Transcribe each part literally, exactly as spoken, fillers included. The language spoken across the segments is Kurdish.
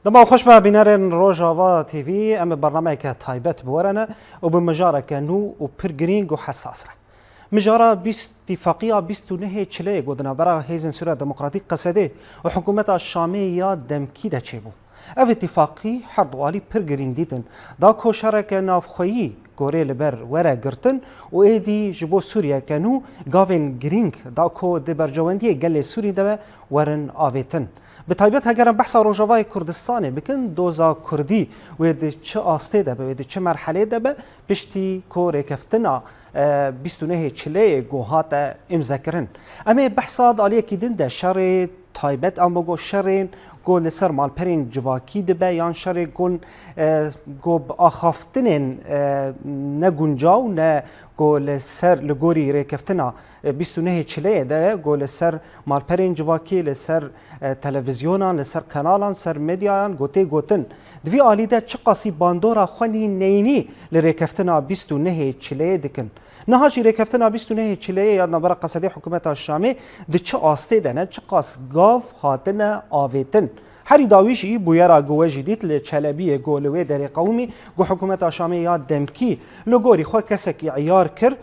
Dema xweş be bînerên Rojava T V, em bi bernameyeke taybet bi we re ne û bi mijareke nû û pir girîng û hesas re. Mijara bîst, Tîfaqiya bîst û nehê Çileyê ku di navbera Hêzên Sûriya Demokratîk, Qesedê, û hikûmeta Şamê ya demkî de çêbû. Ev îtîfaqî her du alî pir girîng dîtin. Da ku şereke navxweyî gorê li ber were girtin û êdî ji bo Sûriyeke nû gavên girîng da ku di berjewendiyê gelê Sûrî de be werin avêtin. Bi taybet heger em behsa Rojavayê Kurdistanê bikin, doza Kurdî wê di çi astê de be, wê di çi merhelê de be, piştî ku rêkeftina, e, bîst û nehê Çileyê ku hate îmzekirin. Em ê behsa di aliyekî din de şerê taybet, an bo ku şerên ku li ser malperên civakî dibe, yan şerê ku, e, ku bi axaftinên, e, ne guncaw, ne ku li ser, li gorî rêkeftina, e, bîst û nehê Çileyê de, ku li ser malperên civakî, li ser, e, televîzyonan, li ser kanalan, ser medyayan ku tê gotin. Di vî alî de çiqasî bandora xwe nî neyînî li rêkeftina bîst û nehê Çileyê dikin. Niha jî rêkeftina bîst û nehê Çileyê ya navbera Qesedê hikûmeta Şamê di çi astê de ne, çiqas gav hatine avêtin. Herî dawî jî bûyera ku we jî dît li Çelebiyê ku li wê derê qewimî ku hikûmeta Şamê ya demkî li gorî xwe kesekî îyar kir,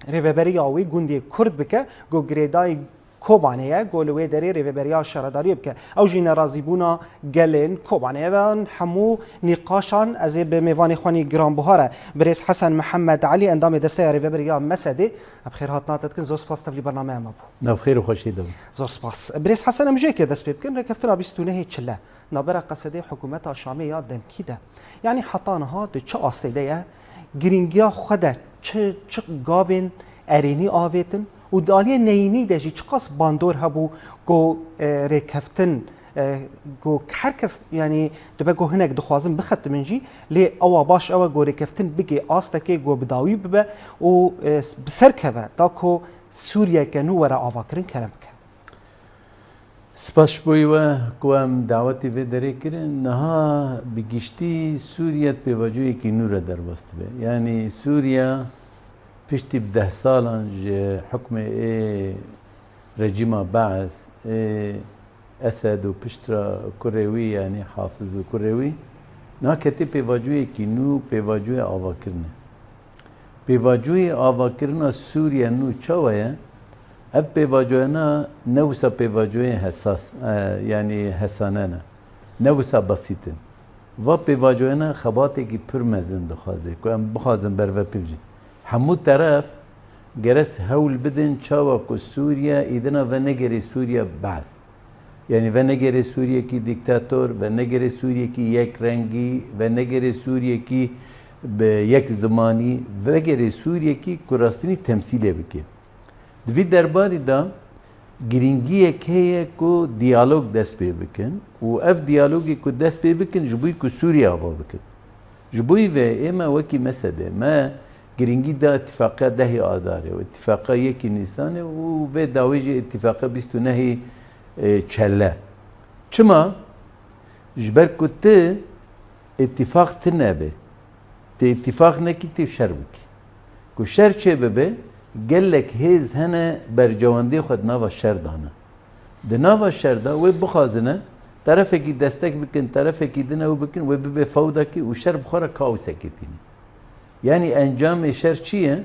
rêveberiya wî gundê Kurd bike ku girêdayî Kobanê ye ku li wê derê rêveberiya şaredariyê bike. Ew jî nerazîbûna gelên Kobanê ye. Van hemû nîqaşan ez ê bi mêvanê xwe nî giranbuha re, birêz Hesen Mihemed Elî, endamê Desteya Rêveberiya Mesedê, em xêrhatina te dikin. Zor spas tevlî bernameya me bû. Navxêr û xweşî de bin. Zor spas. Birêz Hesen, em ji yekê dest pê bikin. Rêkeftina bîst û nehê Çile navbera Qesedê hikûmeta Şamê ya demkî de, yanî heta niha di çi astê de ye? Girîngiya xwe de çi, çi gavên erênî avêtin û di aliyê neyînî de jî çiqas bandor hebû ku, e, rêkeftin, e, ku her kes, yanî dibe ku hinek dixwazin bixetimin jî, lê ewa baş ew e ku rêkeftin bigê astekê ku bi dawî bibe û, e, bi ser keve da ku Sûriyeke nû were avakirin, kerem bike. Spas ji bo we ku em dawetê vê derê kirin. Niha bi giştî Sûriye di pêvajoyekî nû re derbas dibe. Yanî Sûriye piştî bi deh salan ji hukmê ê rejîma Beis, ê Esed û piştre kurê wî, yanî Hafiz û kurê wî, niha ketê pêvajoyekî nû, pêvajoya avakirinê. Pêvajoyê avakirina Sûriye nû çawa ye? Ev pêvajoyena ne wisa pêvajoyên hesas, e, yanî hesane ne. Ne wisa besît in. Va pêvajoyena xebatekî pir mezin dixwaze ku em bixwazin berve pivjin. Hemû teref geres hewl bidin çawa ku Sûriye îdina venegerê Sûriye Beis. Yanî venegerê Sûriyekî dîktator, venegerê Sûriyekî yekrengî, venegerê Sûriyekî bi yek zimanî, vegerê Sûriyekî ku rastînî temsîlê bike. Di vî derbarî de girîngiyek heye ku diyalog dest pê bikin û ev diyalogê ku dest pê bikin ji bo ku Sûriye ava bikin. Ji bo vê ê me wekî Mesedê, me girîngî da îtîfaqiya dehê Adarê û îtîfaqiya yekî Nîsanê û vê dawî jî îtîfaqiya bîst û nehê, e, Çelle. Çima? Ji ber ku tu îtîfaq tune be. Tu îtîfaq nekî, tu şer bikî. Ku şer çê bibe, gelek hêz hene bercewendê xwe di nava şer dane. Di nava şer de wê bixwazine terefekî destek bikin, terefekî din ew bikin, wê bibe fewdekî û şer bi xwe re kaosekê tîne. Yanî encamê şer çi ye?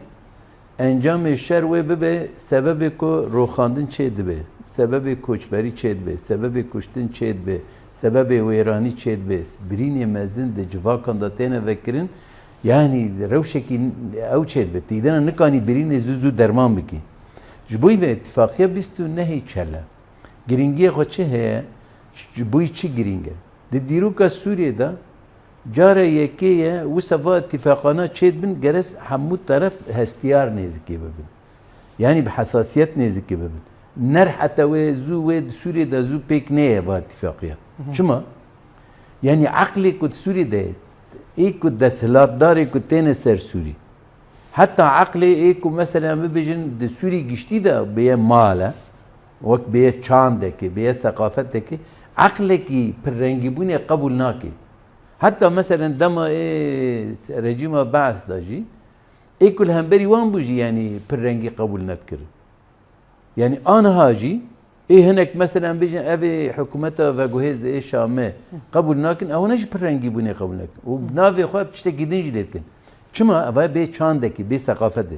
Encamê şer wê bibe sebebê ku roxandin çê dibe, sebebê koçberî çê dibe, sebebê kuştin çê dibe, sebebê wêranî çê dibe, birînê mezin di civakan de têne vekirin, yanî rewşekî ew çê dibe. Tîdena nikanî birînê zû zû derman bikî. Ji bo vê îtîfaqiya bîst û nehê Çelle. Girîngiyê xwe çi heye? Ji bo çi girîng e? Di dîroka Sûriyê de care yekê ye, wisa va îtîfaqana çêdibin, gerek hemû teref hestiyar nêzikê bibin. Yanî bi hesasiyet nêzikê bibin. Nerhete wê zû wê di Sûriyê de zû pêk neyê va îtîfaqiya. Çima? Yanî eqlê ku di Sûriyê de ye, ê ku desthilatdarê ku têne ser Sûrî. Heta eqlê ê ku mesela bibêjin di Sûrî giştî de bêye mal e, wek bêye çandekê, bêye seqafetekê, eqlekî pirrengîbûnê qebûl nake. Heta mesela dema ê rejîma Beis de jî, ê ku li hemberî wan bû jî, yanî pirrengî qebûl nedikir. Yanî aniha jî Ê hinek, mesela, em bêjin, ev ê hikûmeta veguhêz ê Şamê qebûl nakin, ew ne ji pirrengîbûnê qebûl nakin. Û navê xwe bi tiştekî din jî lê dikin. Çima? Ev bê çandekî, bê seqafetê.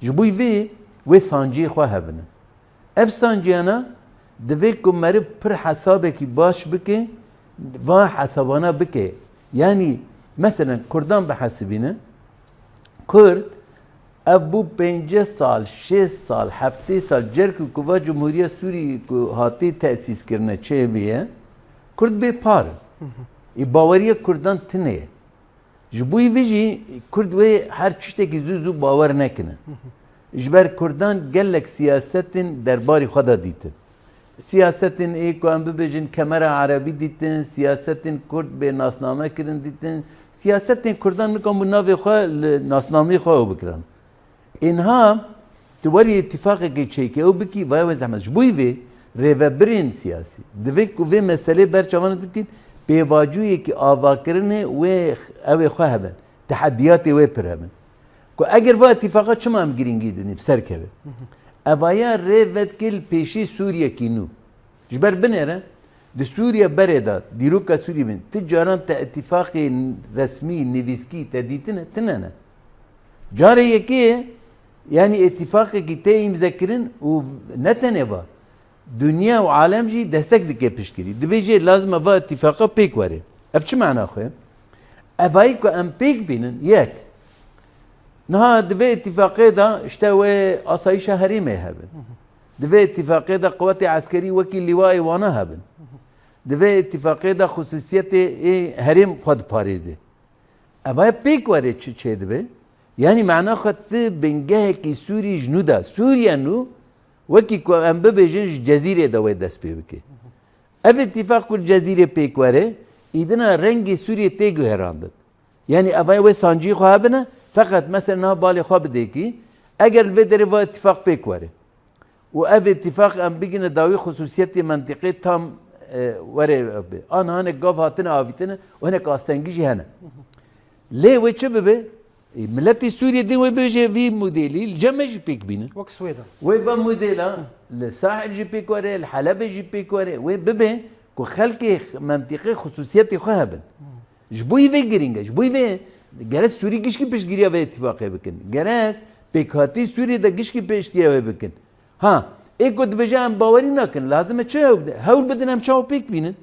Ji bo vê wê sanciyê xwe hebine. Ev sanciyana divê ku meriv pir hesabekî baş bike, va hesabana bike. Yanî, meselen, Kurdan bihesibîne, Kurd, ev bû pêncî sal, şêst sal, heftê sal, cerkû ku va Cumhuriya Sûrî ku hatî tesîskirine çêbûye, Kurd bê par in. Ê baweriya Kurdan tune ye. Ji bo vê jî Kurd wê her tiştekî zû zû bawer nekine. Ji ber Kurdan gelek siyasetên derbarî xwe de dîtin. Siyasetên ê ku em bibêjin kemera erebî dîtin, siyasetên Kurd bê nasname kirin dîtin, siyasetên Kurdan nikan bû navê xwe li nasnameyê xwe ew bikirin. Ênha tu werî îtîfaqekê çêkî ew bikî, vaya wê zehmet. Ji bo vê rêvebirên siyasî divê ku vê meselê ber çavan bikîn, pêvacûyekî avakirinê wê ew ê xwe hebin, tehediyatê wê pir hebin. Ku eger va îtîfaqa çima em girîngî didin, bi ser keve. Evaya rê vedike li pêşî Sûriyekî nû. Ji ber binêre, di Sûriye berê de, dîroka Sûriyê bin, ti caran te îtîfaqê resmî, nivîskî te dîtine, tine ne. Carê yekê, yanî îtîfaqekî tê îmzekirin û ne tenê va. Dinya û alem jî destek dike piştgirî. Dibêje lazim e va îtîfaqa pêk were. Ev çi mana xwe? Evayî ku em pêk bînin, yek. Niha di vê îtîfaqê de işte wê asayîşa herêmê hebin. Di vê îtîfaqê de quwetê eskerî wekî Lîwayê Wana hebin. Di vê îtîfaqê de xusûsiyetê ê herêm xwe diparêze. Eva pêk were çi çêdibe? Yanî mana xwe ti bingehekî Sûrî ji nû de. Sûriye nû wekî ku em bibêjin ji Cezîrê de wê dest pê bike. Ev îtîfaq ku li Cezîrê pêk were, îdina rengê Sûriyê tê guherandin. Yanî evaya wê sancî xwe hebine, feqet mesela niha balê xwe bidê kî, eger li vê derê va îtîfaq pêk were û ev îtîfaq em bigine dawî xusûsiyetê mentiqê tam, e, were be. An hinek gav hatine avîtine û hinek astengî jî hene. Lê wê çi bibe? E, miletê Sûriyê din wê bêje vî modêlî li cem me jî pêk bînin. Wek Swêda. Wê va modêla li Sahil jî pêk were, li Helebê jî pêk were. Wê bibe ku xelkê mentiqê xusûsiyetê xwe hebin. Ji bo vê girîng e. Ji bo vê gere Sûrî gişkî piştgiriya vê îtîfaqê bikin. Gere pêkhatî Sûriyê de gişkî piştgiriya wê bikin. Ha, ê ku dibêje em bawerî nakin, lazim e çi hewl bidin? Hewl bidin em çawa pêk bînin?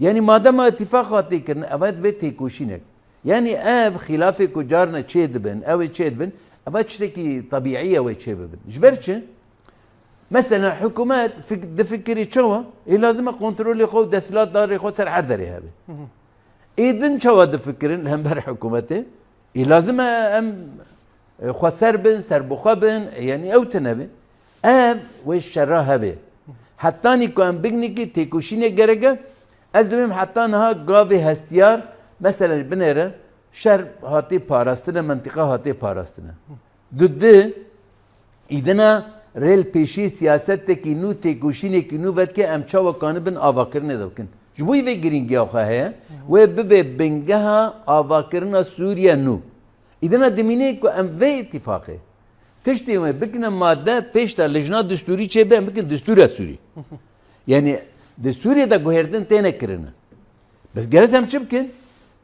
Yanî madema îtîfaq hatî kirin, eva divê têkoşînek. Yanî ev xîlafê ku carna çê dibin, ew ê çê dibin, eva tiştekî tebîî ye wê çê bibin. Ji ber çi? Mesela hikûmet fik-, difikirî çawa? Ê lazim e kontrolê xwe û desthilatdarê xwe ser her derê hebe. Ê din çawa difikirin li hember hikûmetê? Ê lazim e em, e, xweser bin, serbixwe bin, e, yanî ew tine be. Ev wê şera hebe. Hetanî ku em bignikî têkoşînê gerek e, ez dibêm heta niha gavê hestiyar, mesela binêre şer hatê parastine, mentiqa hatê parastine. Dudu, îdina rê li pêşî siyasetekî nû, têkoşînekî nû vedike, em çawa kanibin avakirinê de bikin. Ji bo vê girîngiya xwe heye, wê bibe bingeha avakirina Sûriye nû. Îdina dimîne ku em vê îtîfaqê tiştê wê bikine madde pêş de lijna distûrî çêbe, em bikin distûra Sûrî. Yanî di Sûriyê de guhertin têne kirine. Bes gerek em çi bikin?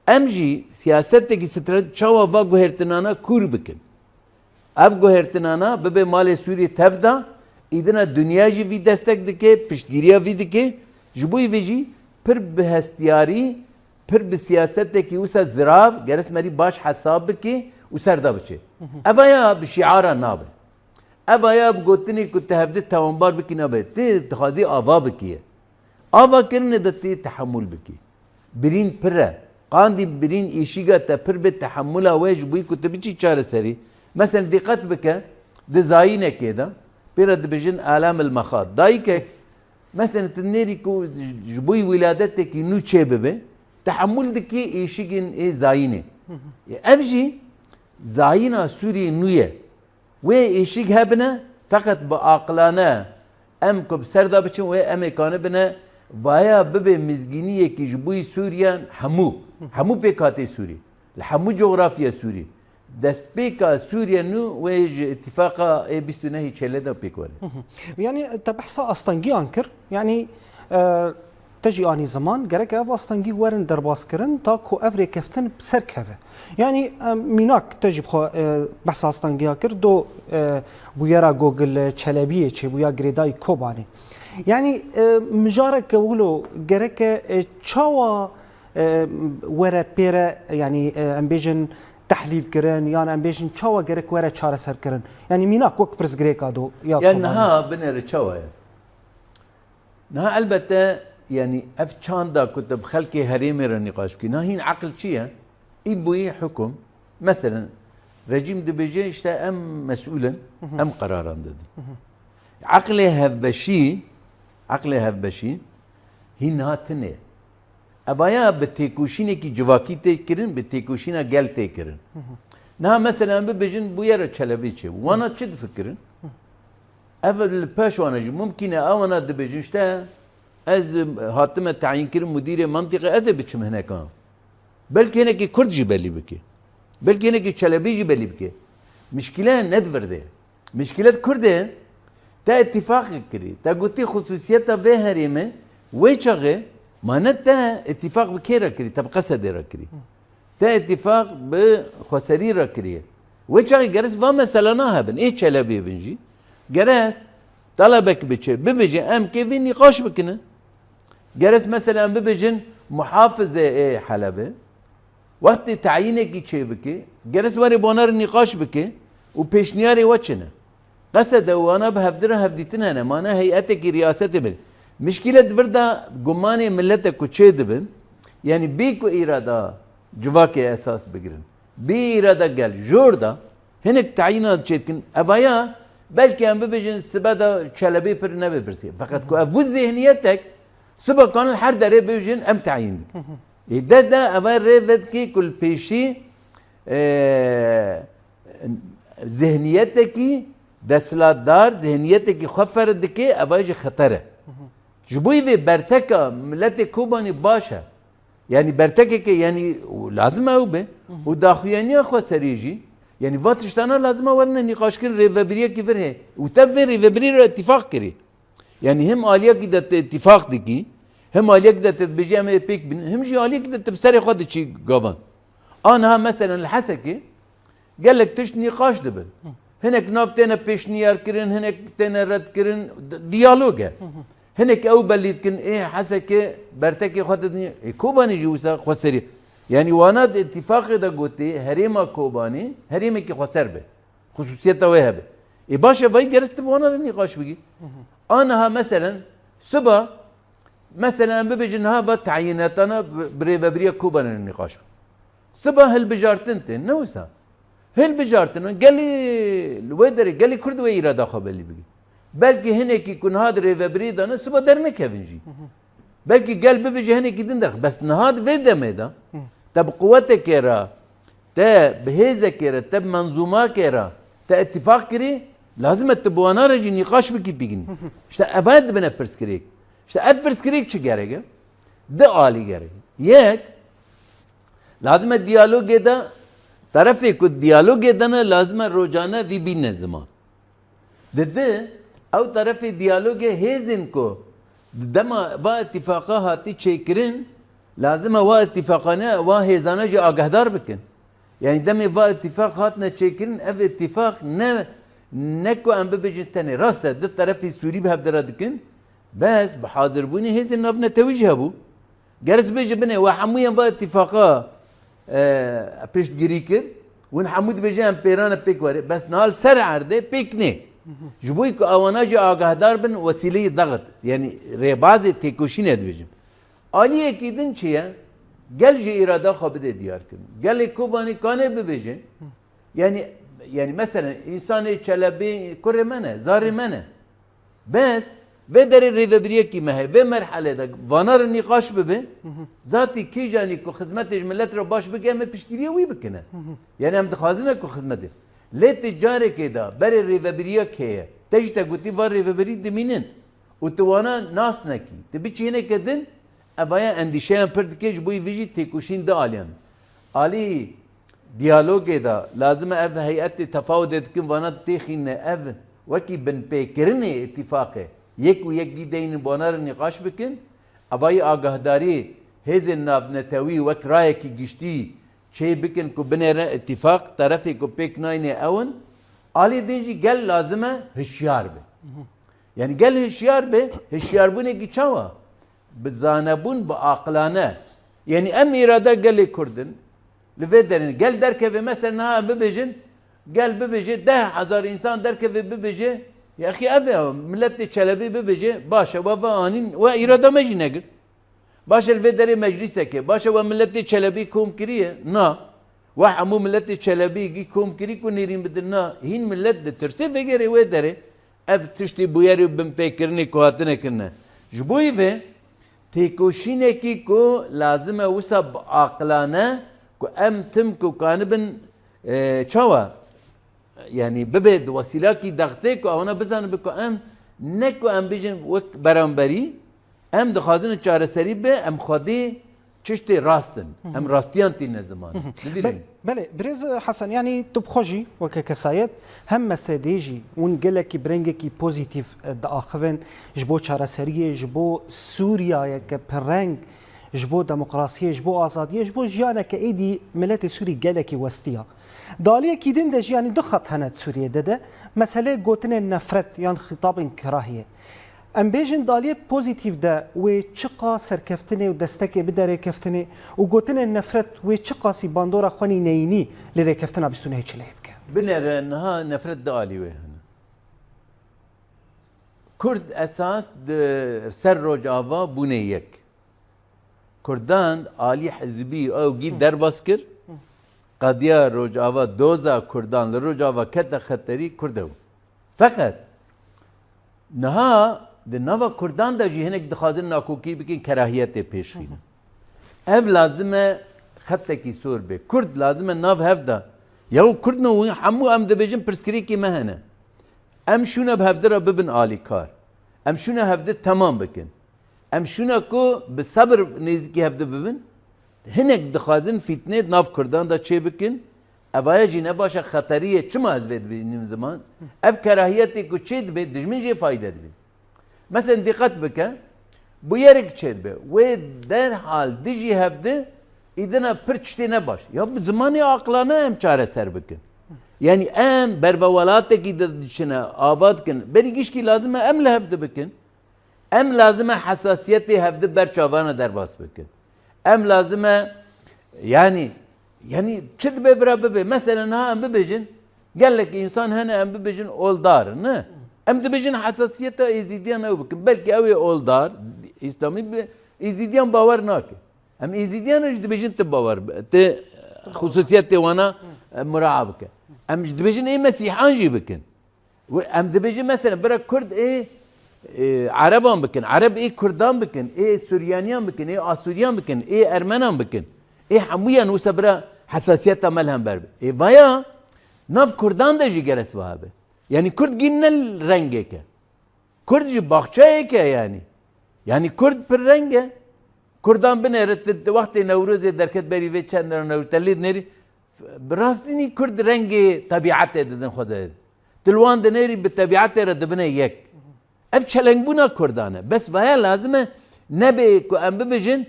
Em jî siyasetekî stre-, çawa va guhertinana kûr bikin. Ev guhertinana bibe malê Sûriyê tev de, îdina dinya jî vî destek dike, piştgiriya vî dike. Ji bo vê jî pir bi hestiyarî, pir bi siyasetekî wisa zirav, gerek merî baş hesab bike û ser de biçe. Eva ya bi şiara nabe. Eva ya bi gotinê ku tu hevdî tewanbar bikî nabe. Tu dixwazî ava bikî. Ava kirinê de tê tehemûl bikî. Birîn pir e. Qandî birîn êşîga te pir bê, tehemûla wê ji bo ku tu biçî çareserî. Mesela dîqet bike, di zayînekê de, pê re dibêjin alam il mexat. Dayikek, mesela tu nêrî ku ji bo wîladetekî nû çê bibe, tehemûl dikî êşîgên ê zayînê. Ev jî zayîna Sûriyê nû ye. Wê êşîg hebine, feqet bi aqilane em ku bi ser de biçin, wê em ê kanibine vaya bibe mizgîniyekî ji bo Sûriyan hemû. Hemû pêkhatê Sûrî. Li hemû cografya Sûrî. Destpêka Sûriye nû wê ji îtîfaqa ê bîst û nehê Çêlê de pêk were. Yanî te behsa astengiyan kir. Yanî e, te jî anî ziman gerek ev astengî werin derbaskirin ta ku ev rêkeftin bi ser keve. Yanî e, mînak te jî bi xwe e, behsa astengiya kir do e, bûyera Gogil Çelebiyê çêbûya girêdayî Kobanê. Yanî e, mijareke wilo gereke e, çawa e, were pêre yanî e, em bêjin tehlîl kirin yan em bêjin çawa gerek were çareser kirin? Yanî mînak wek pirsgirêka do ya Ya Kobanê. Niha binêre çawa ye? Niha elbette yanî ev çanda ku te bi xelkê herêmê re nîqaş bikî. Niha hîn eqil çi ye? Î bûyî hukum. Meselen rejîm dibêje işte em mesûl in, em qeraran didin. Eqlê hevbeşî, eqlê hevbeşî hîn niha tune. Evaya bi têkoşînekî civakî tê kirin, bi têkoşîna gel tê kirin. Niha mesela em bibêjin bûyera Çelebî çê bû. Wana çi difikirin? Ev li pêş wana jî mumkîn e, ewana dibêjin işte ez hatime tayîn kirin mudîrê mentiqê, ez ê biçim hineka. Belkî hinekî Kurd jî belî bike. Belkî hinekî Çelebî jî belî bike. Mişkîle ne di vir de ye. Mişkîlet Kurd e, te îtîfaqek kirî, te gotî xusûsiyeta vê herême, wê çaxê ma ne te îtîfaq bi kê re kirî, te bi Qesedê re kirî. Te îtîfaq bi Xweserî re kiriye. Wê çaxê gerez va meselana hebin, ê Çelebê bin jî. Gerez talebek biçe, bibêje em kê vê nîqaş bikine. Gerez mesela em bibêjin muhafizê ê Helebê. Wextê tayînekî çêbike, gerez were bi wana re nîqaş bike û pêşniyarê we çi ne? Qesede û wana bi hevdira hevdîtin hene, mane heyetekî riyasetê bin. Mişkîle di vir de gumanê milete ku çê dibin, yanî bê ku îrada civakê esas bigirin, bê îrada gel, jor de hinek tayînan çêdikin. Evaya belkî em bibêjin sibe de Çelebê pir nebe pirsê. Feqet ku ev bû zihniyetek, sibe kanin her derê bibêjin em tayîn dikin. Ê de de eva rê vedikê ku li pêşî, e, zihniyetekî desthilatdar, zihniyetekî xwe ferz dike, eva jî xeter e. Ji bo vê berteka miletê Kobanê baş e. Yanî bertekeke, yanî lazim e ew be. Û daxuyaniya Xweserê jî, yanî va tiştana lazim e werine nîqaşkirin, rêvebiriyekî vir heye. Û te bi vê rêvebirî re îtîfaq kirî. Yanî him aliyekî de tu îtîfaq dikî, him aliyekî de tu dibêjî em ê pêk bin, him jî aliyekî de tu bi serê xwe diçî gavan. Aniha meselen li Hesekê gelek tişt nîqaş dibin. Hinek nav têne pêşniyar kirin, hinek têne red kirin, di- diyalog e. Hinek ew belî dikin, ê Hesekê bertekê xwe didin, ê Kobanê jî wisa xweserî. Yanî wana di îtîfaqê de gotê, herêma Kobanê, herêmekî xweser be. Xusûsiyeta wê hebe. Ê baş e, vayî gerez tu bi wana re nîqaş bigî. Aniha meselen, siba, meselen em bibêjin niha va tayînatana bi, bi rêvebiriya Kobanê re nîqaş bigî. Siba hilbijartin tên, ne wisa. Hilbijartin, gelî li wê derê, gelî Kurd wê îrada xwe belî bigî. Belkî hinekî ku niha di rêvebirî de ne, siba dernekevin jî. Belkî gel bibêje hinekî din derxe. Bes niha di vê demê de te bi quwetekê re, te bi hêzekê re, te bi menzûmakê re te îtîfaq kirî, lazim e tu bi wana re jî nîqaş bikî pîkinî. İşte eva dibine pirsgirêk. İşte ev pirsgirêk çi gerek e? Di alî gerek e. Yek, lazim e diyalogê de, terefê ku diyalogê de ne, lazim e rocane vî bîne ziman. Di di, ew terefê diyalogê hêzên ku di dema va îtîfaqa hatî çêkirin, lazim e wa îtîfaqane, wa hêzane jî agehdar bikin. Yanî demê va îtîfaq hatine çêkirin, ev îtîfaq ne, ne ku em bibêjin tenê. Rast e, di terefê Sûrî bi hevdira dikin, bes bi hazirbûnê hêzên navnetewî jî hebû. Gerez bêje binê we hemûyan va îtîfaqa, e, piştgirî kir. Win hemû dibêje em pêrane pêk were. Bes niha li ser erdê pêk nê. Ji bo ku ewana jî agahdar bin, wesîleyê dexit. Yanî rêbazê têkoşînê dibêjim. Aliyekî din çi ye? Gel ji îrada xwe bide diyar kirin. Gelê Kobanî kanê bibêje. Yanî, yanî meselen, însanê Çelebî kurê me ne, zarê me ne. Bes, vê derê rêvebiriyekî me heye, vê merhelê de vana re nîqaş bibe, zatî kîjanî ku xizmetê ji milet re baş bike, em ê piştgiriya wî bikine. Yanî em dixwazine ku xizmetê. Lê ti carekê de berê rêvebiriyek heye, te jî te gotî va rêvebirî dimînin û tu wana nas nekî. Tu biçî hineke din, evaya endîşeyan pir dike, ji bo vî jî têkoşîn du aliyan. Alî Diyalogê de lazim e ev heyetê tefawudê dikin, vana têxîne ev wekî binpêkirinê îtîfaqê. Yek û yek dî deynin vana re nîqaş bikin. Evayî agahdarî hêzên navnetewî wek rayekî giştî çê bikin ku binêre îtîfaq, terefê ku pêk nayne ew in. Alî din jî gel lazim e hişyar be. Yani gel hişyar be, hişyarbûnekî çawa? Bi zanebûn, bi aqilane. Yani em îrada gelê Kurd in, li vê derê gel derkeve, mesela niha em bibêjin, gel bibêje, deh hezar însan derkeve bibêje, ya xî ev e, miletê Çelebî bibêje, baş e, we ve anîn, we îrada me jî negirt. Baş e, li vê derê meclîseke, baş e, we miletê Çelebî kom kiriye? Na. We hemû miletê Çelebî gî kom kirî ku nêrîn bidin? Na. Hîn milet ditirse vêgerê wê derê. Ev tiştê bûyerê û binpêkirinê ku hatine kirine. Ji bo vê têkoşînekî ku lazim e wisa bi aqilane ku em tim ku kanibin, e, çawa? Yani bibe di wesîlakî dextê ku ewana bizanibe ku em ne ku em bijin wek beramberî, em dixwazin çareserî be, em xwedî çiştê rast in. Em rastiyan tîne ziman. Li vî Be-, rengî. Belê, birêz Hesen, yani tu bi xwe jî weke kesayet hem mesedê jî hûn gelekî bi rengekî pozîtîf, e, diaxivin ji bo çareseriyê, ji bo Sûriyayeke pirreng, ji bo demokrasiyê, ji bo azadiyê, ji bo jiyaneke êdî miletê Sûrî gelekî westiya. Di aliyekî din de jî, yanî du xet hene di Sûriyê de de, meselê gotinên nefret yan xîtabên kerahiyê. Em bêjin di aliyê pozîtîf de wê çiqas serkeftinê û destekê bide rêkeftinê û gotinên nefret wê çiqasî bandora xwenî neyînî li rêkeftina bîst û nehê Çileyê bike? Binêre niha nefret du alî wê hene. Kurd esas di ser Rojava bûne yek. Kurdan alî hizbî ew gî derbas kir. Qediya Rojava, doza Kurdan li Rojava kete xeterî Kurd ew. Feqet niha di nava Kurdan de jî hinek dixwazin nakokî bikin, kerahiyetê pêşxînin. Ev lazim e xetekî sor be. Kurd lazim e nav hev de. Yaw Kurd ne, hemû em dibêjin pirsgirêkê me hene. Em şûne bi hevdi re bibin alîkar. Em şûne hevdi temam bikin. Em şûne ku bi sebir nêzîkî hevdi bibin. Hinek dixwazin fîtnê di nav Kurdan de çê bikin. Evaya jî ne baş e, xeterî ye. Çima ez vê dibînim ziman? Ev kerahiyetê ku çê dibe, dijmin jê fayde dibî. Mesela dîqet bike, bûyerek çêdibe. Wê derhal dijî hevdi, îdina pir tiştê ne baş. Ya bi zimanê aqilane em çareser bikin. Yani em berve welatekî de diçine, ava dikin. Berî gişkî lazim e em li hevdi bikin. Em lazim e hesasiyetê hevdi ber çavana derbas bikin. Em lazim e, yani, yani çi dibe bira bibe. Mesela niha em bibêjin, gelek însan hene em bibêjin oldar, ne? Em dibêjin hesasiyeta êzîdiyan ew bikin. Belkî ew ê oldar, îslamî bi êzîdiyan bawer nake. Em êzîdiyan jî dibêjin tu bawer bi, tu xusûsiyetê wana, e, muraa bike. Em jî dibêjin ê mesîhan jî bikin. Û em dibêjin, mesela, bira Kurd ê, ê Ereban bikin, Ereb ê Kurdan bikin, ê Suryaniyan bikin, ê Asûriyan bikin, ê Ermenan bikin. Ê hemûyan wisa bira hesasiyeta me li hember be. Ê vaya nav Kurdan de jî gere siva hebe. Yani Kurd gîn ne rengeke. Kurd jî baxçeyeke yani. Yani Kurd pir reng e. Kurdan binêre, ti, ti wextê Newrozê derket berî vê çend re Newroz te lê dinêrî, bi rastînî Kurd rengê tebîetê didin xwe de. Ti li wan dinêrî bi tebîetê re dibine yek. Ev çelengbûna Kurdan e. Bes vaya lazim e nebe ku em bibêjin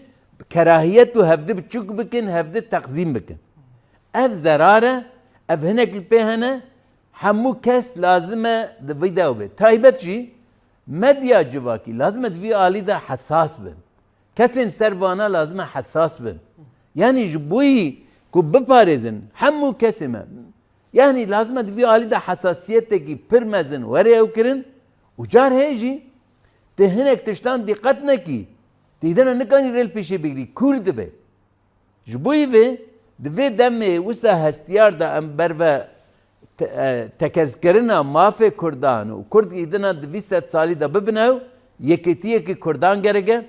kerahiyet û hevdi biçûk bikin, hevdi teqzîm bikin. Ev zerar e, ev hinek li pê hene, hemû kes lazim e di vî de be. Taybet jî medya civakî lazim e di vî alî de hesas bin. Kesên ser vana lazim e hesas bin. Yani ji bo yî ku biparêzin hemû kesê me. Yani lazim e di vî alî de hesasiyetekî pir mezin were ew kirin û car heye jî tu hinek tiştan dîqet nekî, tu îdena nikanî rê li pêşê bigirî, kûr dibe. Ji bo vê, di vê demê wisa hestiyar de em berve te-, e, tekezkirina mafê Kurdan û Kurd îdina di vî sed salî de bibin ew, yekêtiyekî Kurdan gerek e,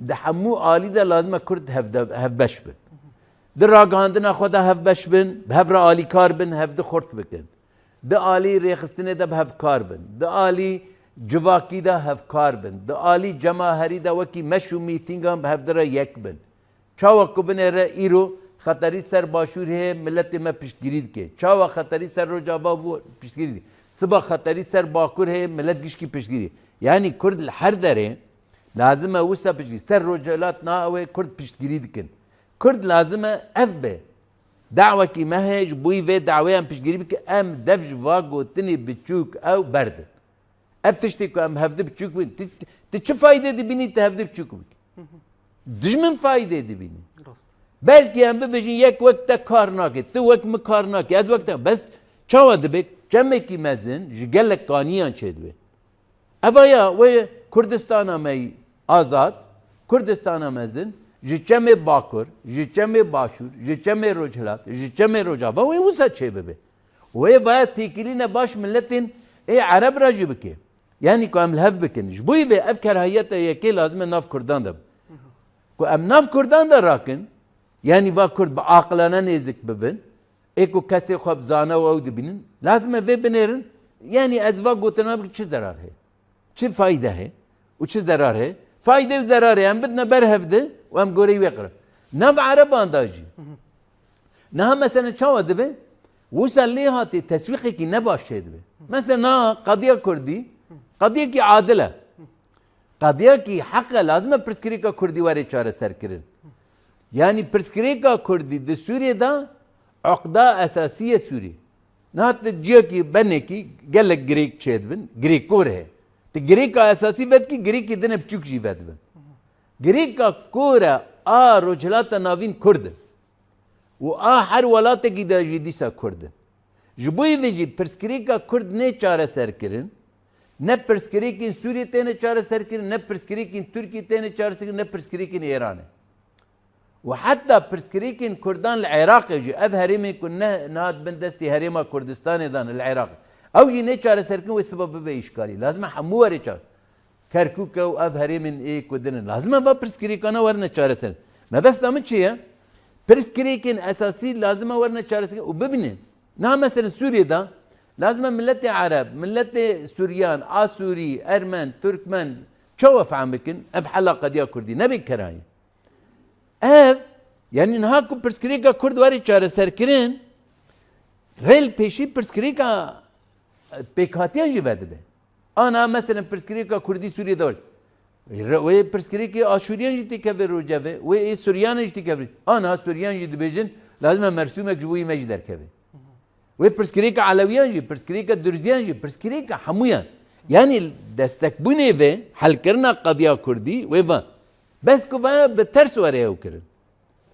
di hemû alî de lazim e Kurd hevde-, hevbeş bin. Di ragihandina xwe de hevbeş bin, bi hev re alîkar bin, hevdi xurt bikin. Di alî rêxistinê de bi hev kar bin. Di alî civakî de hev kar bin. Di alî cemaherî de wekî meş û mîtîngan bi hevdi re yek bin. Çawa ku binêre îro Xeterî ser Başûr heye, miletê me piştgirî dike. Çawa xeterî ser Rojava bû, piştgirî dike. Siba xeterî ser Bakur heye, milet gişkî piştgirî. Yanî Kurd li her derê lazim e wisa piştgirî. Ser Rojhilat na ew ê Kurd piştgirî dikin. Kurd lazim e ev be. Dawekî me heye, ji bo vê dawê em piştgirî bikin, em dev ji va gotinê biçûk ew berdin. Ev tiştê ku em hevdi biçûk bin, tu, tu çi faydê dibînî tu hevdi biçûk bikî? Dijmin faydê dibînî. Rast. Belkî em bibêjin yek wek te kar nake, tu wek min kar nake, ez wek te. Bes çawa dibe? Çemekî mezin ji gelek kaniyan çêdibe. Eva ya wê Kurdistana me yî azad, Kurdistana mezin, ji çemê Bakur, ji çemê Başûr, ji çemê Rojhilat, ji çemê Rojava wê wisa çêbibe. Wê vaya têkilîne baş miletên ê Ereb re jî bike. Yanî ku em li hev bikin. Ji bo vê ev kerahiyeta yekê lazim e nav Kurdan de be. Ku em nav Kurdan de rakin, yanî va Kurd bi aqilane nêzik bibin, ê ku kesê xwe bi zane û ew dibînin, lazim e vê binêrin, yanî ez va gotina bikim çi zerar heye? Çi fayde heye? Û çi zerar heye? Fayde û zerarê em bidine ber hevdi û em goreyî wê qire. Nav Ereban da jî. Niha mesela çawa dibe? Wisa lê hatê teswîqekî ne baş çêdibe. Mesela niha qediya Kurdî, qediyekî adil e. Qediyekî heq e, lazim e pirsgirêka Kurdî were çareserkirin. Yanî pirsgirêka Kurdî di Sûriyê de oqda esasî ye Sûrî. Niha tu ciyekî benekî gelek girêk çêdibin, girêkkor heye. Tu girêka esasî vedikî, girêkî din e biçûk jî vedibin. Girêka kor e a Rojhilata Navîn Kurd e. Û a her welatekî de jî dîsa Kurd in. Ji bo vê jî pirsgirêka Kurd nê çareserkirin, ne pirsgirêkên Sûriyê têne çareserkirin, ne pirsgirêkên Tirkiyê têne çareserkirin, ne pirsgirêkên Êranê. Û heta pirsgirêkên Kurdan li Iraqê jî, ev herêmên ku ne niha di bin destê Herêma Kurdistanê de ne li Iraqê, ew jî nê çareserkirin wê siba bibe îşgalî. Lazim e hemû were çar. Kerkûk e û ev herêmên ê ku din in. Lazim e va pirsgirêkana werine çareser. Mebesta min çi ye? Pirsgirêkên esasî lazim e werine çareser û bibînin. Niha mesela Sûriyê de lazim e miletê Ereb, miletê Suryan, Asûrî, Ermen, Turkmen çawa fehm bikin? Ev hela qediya Kurdî nebe kerahî. Ev, yanî niha ku pirsgirêka Kurd were çareserkirin, rê li pêşî pirsgirêka, e, pêkhatiyan jî vedibe. Ana, meselen, pirsgirêka Kurdî Sûriyê de were. Re-, wê pirsgirêkê Aşûriyan jî têkeve rojeve, wê ê Suryanan jî têkeve. Ana, Suryan jî dibêjin, lazim e mersûmek ji bo wî me jî derkeve. Wê pirsgirêka Elewiyan jî, pirsgirêka Durziyan jî, pirsgirêka hemûyan. Yanî destekbûnê ve, helkirina qediya Kurdî, wê va. Bes ku va bi ters were ew kirin.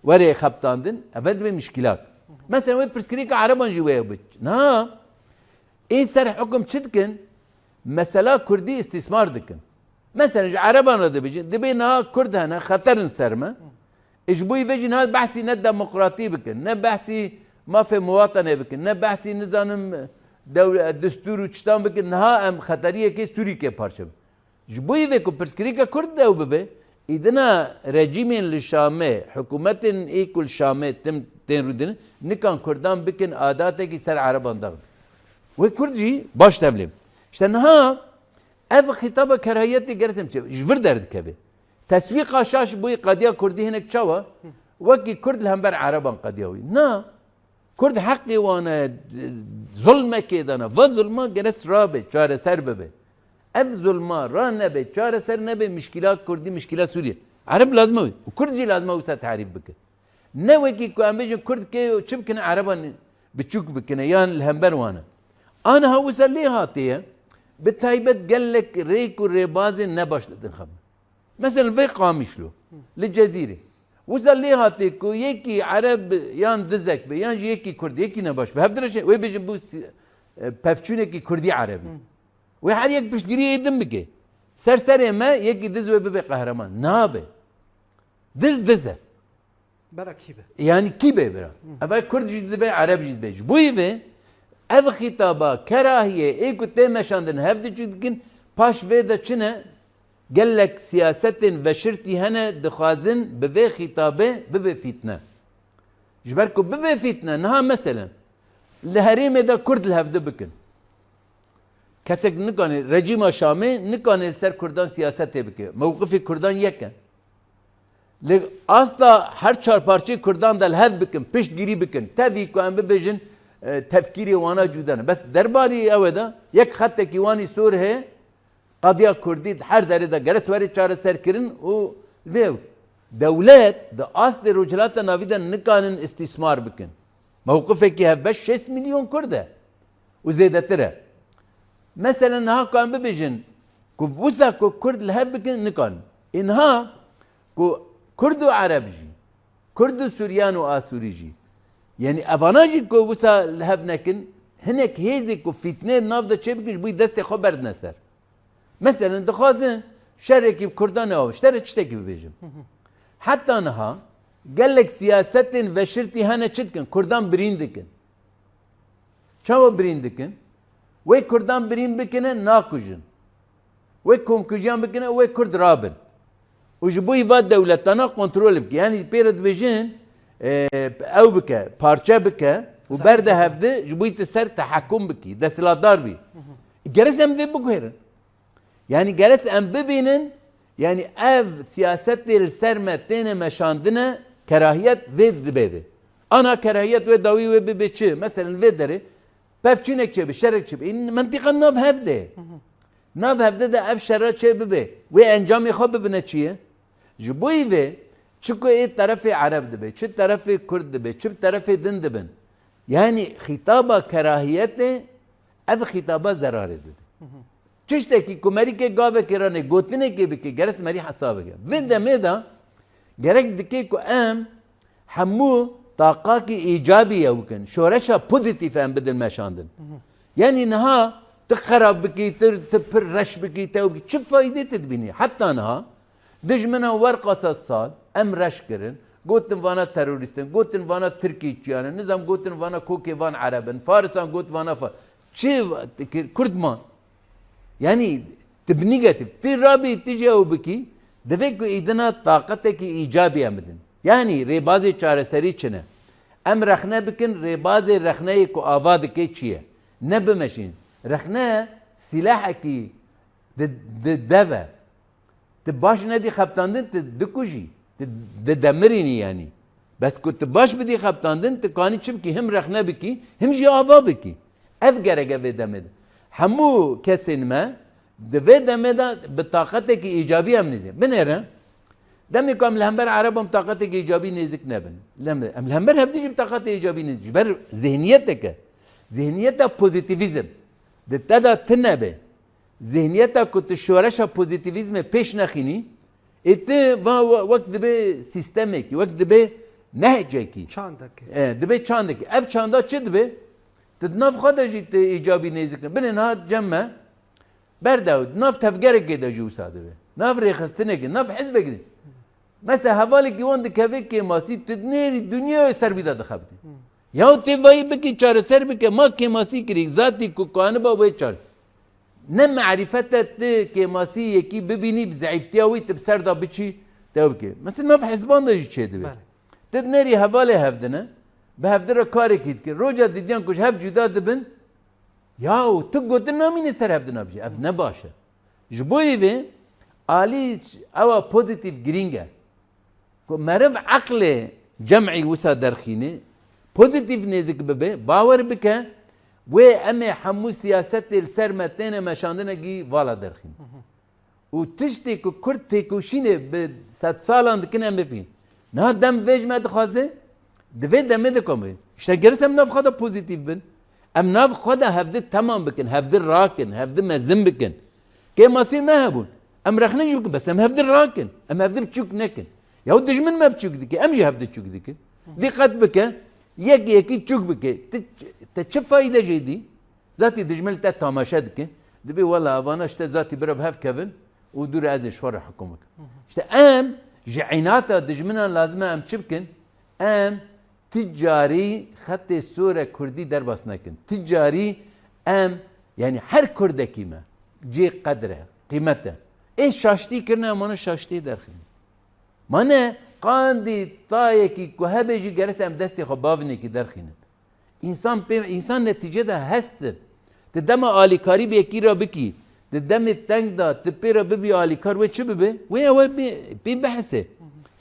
Were xebitandin, eve dibe mişkîlak. Mesela wê pirsgirêka Ereban jî wê ew bit. Na, ê ser hukum çi dikin? Mesela Kurdî îstîsmar dikin. Mesela ji Ereban re dibêjin, dibê niha Kurd hene, xeter in ser me. Ê ji bo vê jî niha behsî ne demokratî bikin, ne behsî mafê muwatenê bikin, ne behsî nizanim dew-, destûr û çitan bikin, niha em xeteriyekê Sûrîkê parçe bin. Ji bo vê ku pirsgirêka Kurd dew bibe, îdina rejîmên li Şamê, hikûmetên ê ku li Şamê tim tên rûdinin, nikan Kurdan bikin adatekî ser Ereban daxin. Wê Kurd jî baş tevlê. İşte niha ev xîtaba kerahiyetê geresim çi? Ji vir derdikeve. Teswîqa şaş bûyî qediya Kurdî hinek çawa? Wekî Kurd li hember Ereban qediya wî. Na. Kurd heqê wan e, zulmekê dana. Va zulma gerek rabe, çareser bibe. Ev zulma ra nebe, çareser nebe, mişkila Kurdî, mişkila Sûriye. Ereb lazim e wî. Û Kurd jî lazim e wisa tarîf bike. Ne wekî ku em bêjin Kurd kê çi bikine, Ereban biçûk bikine, yan li hember wan e. Aniha wisa lê hatiye, bi taybet gelek rêk û rêbazên ne baş li din xebin. Mesela vê Qamişlo, li Cezîrê. Wisa lê hatê ku yekî Ereb yan dizek be, yan jî yekî Kurd, yekî nebaş be. Hevdire şey, wê bêjin bû si-, e, pevçûnekî Kurdî Erebî. Wê her yek piştgiriyê din bike. Ser serê me yekî diz wê bibe qehreman. Nabe. Diz diz e. Bera kî be? Yanî kî be bira? Ev Kurd jî dibe, Ereb jî dibe. Ji bo vê ev xîtaba kerahiyê ê ku tê meşandin hev diçûk dikin, paş vê de çi ne? Gelek siyasetên veşirtî hene dixwazin bi vê xîtabê bibe fîtne. Ji ber ku bibe fîtne, niha meselen li herêmê de Kurd li hevdi bikin. Kesek nikanê, rejîma Şamê nikanê li ser Kurdan siyasetê bike. Mewqifê Kurdan yek e. Li asta her çar parçeyê Kurdan de li hev bikin, piştgirî bikin. Tevî ku em bibêjin, e, tefkîrê wana cuda ne. Bes derbarî ew e de yek xetekî wanî sor heye, qadiya Kurdî di her derê de gerek were çareserkirin û vê dewlet di astê Rojhilata Navî de nikanin îstîsmar bikin. Mewqifekî hevbeş şêst milyon Kurd e û zêdetir e. Mesela niha ku em bibêjin ku wisa ku Kurd li hev bikin nikan. Ê niha ku Kurd û Ereb jî, Kurd û Suryan û Asûrî jî, yanî evana jî ku wisa li hev nekin, hinek hêzê ku fîtnê nav de çêbikin ji bo destê xwe berdine ser. Meselen dixwazin şerekî bi Kurdan neawe, ji te re tiştekî bibêjim. Heta niha gelek siyasetên veşirtî hene çi dikin? Kurdan birîn dikin. Çawa birîn dikin? Wê Kurdan birîn bikine, nakujin. Wê komkujiyan bikine, wê Kurd rabin. Û ji bo va dewletana kontrol bike. Yanî pê re dibêjin, e, ew bike, parçe bike û berde hevdi, ji bo tu ser tehekum bikî, desthilatdar bî. Gerek em vê biguherin. Yanî gerek em bibînin, yanî ev siyasetê li ser me têne meşandine, kerahiyet vê dibe vê. Ana kerahiyet wê dawî wê bibe çi? Meselen vê derê pevçûnek çêbe, şerek çêbe. Ê, mentiqa nav hev de. Nav hev de de ev şera çê bibe. Wê encamê xwe bibine çi ye? Ji bo vê çi ku ê terefê Ereb dibe, çi terefê Kurd dibe, çi terefê din dibin. Yanî xîtaba kerahiyetê ev xîtaba zerarê dide. Tiştekî ku merîkê gavekê ranê gotinekê bike, gerek merî hesabeke. Vê demê de gerek dike ku em hemû taqakî îcabî ye bikin. Şoreşa pozîtîf em bidin meşandin. Yanî niha tu xerab bikî, tu, tu pir reş bikî, te bikî. Çi faydê tu dibînî? Heta niha dijmina werqasa sal em reş kirin. Gotin vana terorîstin, gotin vana Tirkî çiyan in, nizam gotin vana kokê van Ereb in, Farisan got vana fa-, çi va-, kir-, Kurd man. Yanî tu bi negatif, tu rabî, tu jî ew bikî, divê ku îdina taqetekî îcabî em bidin. Yanî rêbazê çareserî çi ne? Em rexne bikin, rêbazê rexneyê ku ava dike çi ye? Ne bimeşîn. Rexne sîlahekî di, di dev e. Tu baş nedî xebitandin, tu dikujî. Tu didemirînî yanî. Bes ku tu baş bidî xebitandin, tu kanî çi bikî? Him rexne bikî, him jî ava bikî. Ev gerek e vê demê de. Hemû kesên me di vê demê de bi taqetekî îcabî em nêzî. Binêre, demê ku em li hember Ereban bi taqetekî îcabî nêzik nebin. Lem-, em li hember hevdî jî bi taqetê îcabî nêzik. Ji ber zihniyeteke, zihniyeta pozîtîvîzm di te de tune be. Zihniyeta ku tu şoreşa pozîtîvîzmê pêş nexînî, ê tu va we-, wek dibe sîstemekî, wek dibe nehcekî. Çandekî. E, dibe çandekî. Ev çanda çi dibe? Tu di nav xwe de jî tu îcabî nêzik ne. Binê niha cem me berdew, di nav tevgerekê de jî wisa dibe. Nav rêxistinekê, nav hizbekê de. Mesela hevalekî wan dikeve kêmasî, tu nêrî dinyayê ser wî de dixebitî. Ya tê vayî bikî çareser bike, ma kêmasî kirî, zatî ku kaniba wê çar. Ne merîfet e tu kêmasî yekî bibînî, bi zeîftiya wî tu bi ser de biçî, te bike. Mesela nav hizban de jî çêdibe. Belê. Tu nêrî hevalê hevdine, bi hevdi re karekî dike. Roja didiyan ku ji hev cuda dibin, ya tu gotin namîne ser hevdina bijî. Ev ne baş e. Ji bo vê alî ewa pozîtîf girîng e. Ku meriv eqlê cem'î wisa derxîne, pozîtîf nêzik bibe, bawer bike, wê em ê hemû siyasetê li ser me têne meşandinekî vala derxîne. Û tiştê ku Kurd têkoşînê bi sedsalan dikin em bibîn. Niha dem vê ji me dixwaze, di vê demê de komê. Îşte gerek em nav xwe de pozîtîf bin. Em nav xwe de hevdi temam bikin, hevdi rakin, hevdi mezin bikin. Kêmasî me hebûn. Em rexne jî bikin, bes em hevdi rakin. Em hevdi biçûk nekin. Yaw dijmin me biçûk dike, em jî hevdi çûk dikin. Dîqet bike, yek yekî çûk bike. Ti, te çi fayde jê dî? Zatî dijmin li te tamaşe dike. Dibê wela evana ji te zatî bira bi hev kevin û dû re ez ê ji xwe re hikum bikim. Îşte em ji înata dijminan lazim e em çi bikin? Em ti carî xetê sor e Kurdî derbas nekin. Ti carî em, yanî her Kurdekî me cê qedir e, qîmet e. Ê şaştî kirine, em wana şaştiyê derxînin. Ma ne qandî tayekî ku hebe jî gerek em destê xwe bavinekî derxînin. Însan pê, însan netîce de hest e. Di dema alîkarî bi yekî re bikî, di demê teng de tu pê re bibî alîkar, wê çi bibe? Wê ew ê pê, pê bihese.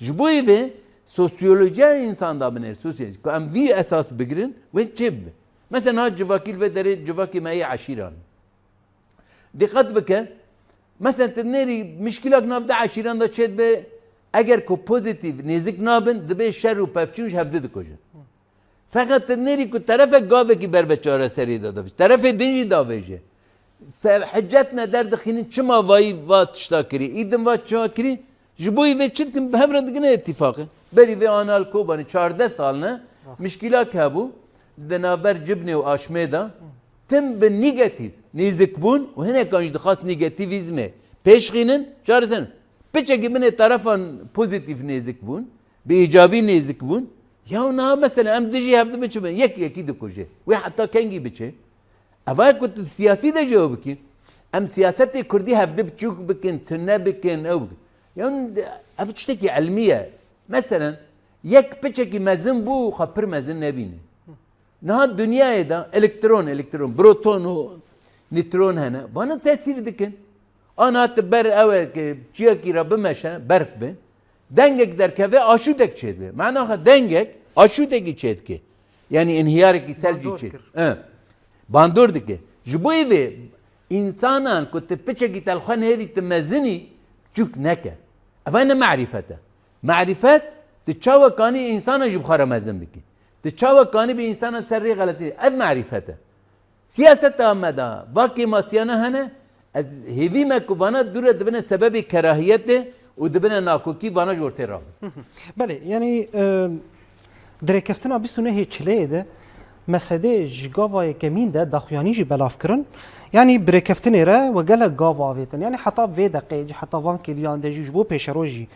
Ji bo vê sosyolojiya însan da binêr, sosyolojî. Ku em vî esas bigirin, wê çê bibe. Mesela niha civakî li vê derê civakê me yê eşîran. Dîqet bike, mesela tu nêrî mişkîlak nav de eşîran de çê dibe, eger ku pozîtîf nêzik nabin, dibê şer û pevçûn ji hevdi dikujin. Feqet tu nêrî ku terefek gavekî ber ve çareseriyê de davêje. Terefê din jî davêje. Se-, hicet ne derdixînin çima vayî va tişta kirî. Îdin va çima kirî? Ji bo vê çi dikin? Bi hev re digine îtîfaqê. Berî vê ana li Kobanê çardeh sal ne mişkîlak hebû. Di navber Cibnê û Aşmê de tim bi negatîf nêzik bûn û hinekan jî dixwest negatîvîzmê pêşxînin, çareser. Piçekî binê terefan pozîtîf nêzik bûn, bi îcabî nêzik bûn. Ya niha mesela em dijî hevdi biçin, yek yekî dikuje. Wê heta kengî biçe? Eva ku tu siyasî de jî ew bikî. Em siyasetê kurdî hevdi biçûk bikin, tune bikin, ew bikin. Yan ev tiştekî ilmî ye. Mesela yek piçekî mezin bû, xwe pir mezin nebîne. Niha dinyayê de elektron, elektron, proton û nîtron hene. Vana tesîr dikin. Ana tu ber ew e ki çiyekî re bimeşe, berf be. Dengek derkeve, aşûtek çêdibe. Mena xwe dengek, aşûtekî çêdike. Yani inhiyarekî sel jî çê. Bandor dike. Ji bo vê însanan ku tu piçekî te li xwe nêrî tu mezinî, çûk neke. Eva ne marîfet e. Marîfet, tu çawa kanî însana ji bi xwe re mezin bikî. Tu çawa kanî bi însana ser rê xeletî. Ev marîfet e. Siyaseta me de va kêmasiyana hene, ez hêvî me ku vana dû re dibine sebebê kerahiyetê û dibine nakokî, vana ji ortê rabin. Belê, yanî, e, di rêkeftina bîst û nehê çileyê de mesedê ji gava yekemîn de daxuyanî jî belav kirin. Yanî bi rêkeftinê re we gelek gav avêtin. Yanî heta vê deqeyê jî, heta van kêliyan de jî ji bo pêşerojî